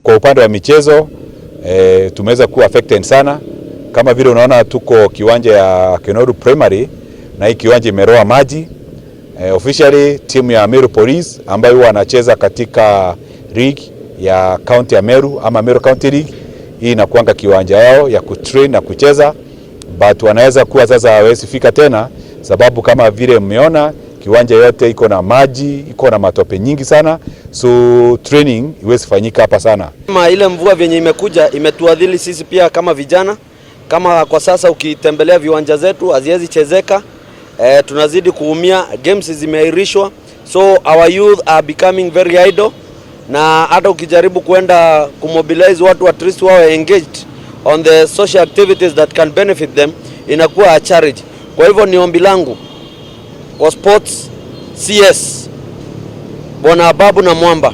Kwa upande wa michezo, tumeweza kuwa affected sana. Kama vile unaona, tuko kiwanja ya Kinoru Primary na hii kiwanja imeroa maji. Officially timu ya Meru Police ambayo huwa wanacheza katika league ya county ya Meru ama Meru County League, hii inakuanga kiwanja yao ya kutrain na kucheza, but wanaweza kuwa sasa hawezi fika tena, sababu kama vile mmeona kiwanja yote iko na maji, iko na matope nyingi sana, so training iwezi fanyika hapa sana. Kama ile mvua vyenye imekuja imetuadhili sisi pia kama vijana. Kama kwa sasa ukitembelea viwanja zetu haziwezi chezeka. Tunazidi kuumia, games zimeahirishwa, so our youth are becoming very idle, na hata ukijaribu kwenda kumobilize watu at least wawe engaged on the social activities that can benefit them, inakuwa a challenge. Kwa hivyo ni ombi langu kwa sports CS Bwana Ababu Namwamba,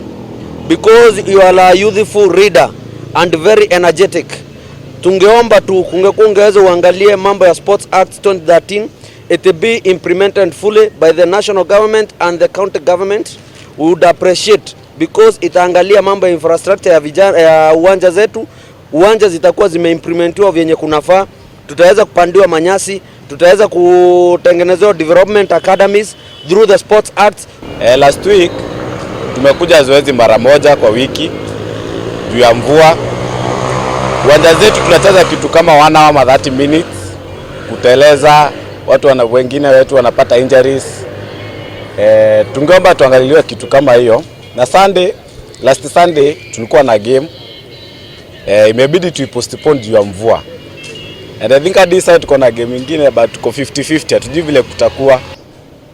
because you are a youthful leader and very energetic, tungeomba tu kungekuwa ungeweza uangalie mambo ya Sports Act 2013, it be implemented fully by the national government and the county government. We would appreciate because itaangalia mambo ya infrastructure ya vijana, ya uwanja zetu. Uwanja zitakuwa zimeimplementiwa vyenye kunafaa, tutaweza kupandiwa manyasi, tutaweza kutengenezewa development academies through the Sports Act. Last week tumekuja zoezi mara moja kwa wiki juu ya mvua. Uwanja zetu tunacheza kitu kama 1 hour ama 30 minutes, kuteleza, watu wengine wetu wanapata injuries. Tungeomba tuangaliliwe kitu kama hiyo. Na Sunday, last Sunday tulikuwa na game, imebidi tuipostpone juu ya mvua. And I think hadi sasa tuko na game ingine, but tuko 50-50, hatujui vile kutakuwa.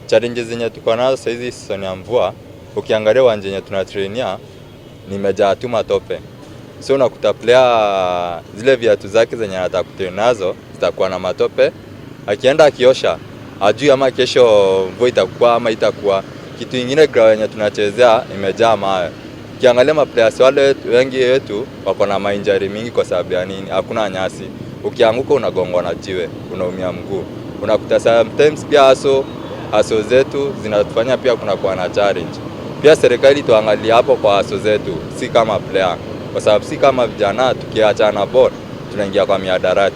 Challenges zenye tuko nazo sasa hizi season ya mvua, ukiangalia uwanja yenye tunatrainia nimejaa tu matope, so unakuta player zile viatu zake zenye anataka kutrain nazo zitakuwa na matope, akienda akiosha ajui ama kesho mvua itakuwa ama itakuwa. Kitu ingine, ground yenye tunachezea imejaa mawe. Ukiangalia maplayers wale wengi wetu wako na mainjury mingi. Kwa sababu ya nini? Hakuna nyasi. Ukianguka unagongwa na jiwe, unaumia mguu. Unakuta sometimes pia aso zetu zinatufanya pia kunakuwa na challenge. Pia serikali tuangalie hapo kwa aso zetu, si kama player, kwa sababu si kama vijana tukiachana ball tunaingia kwa mihadarati.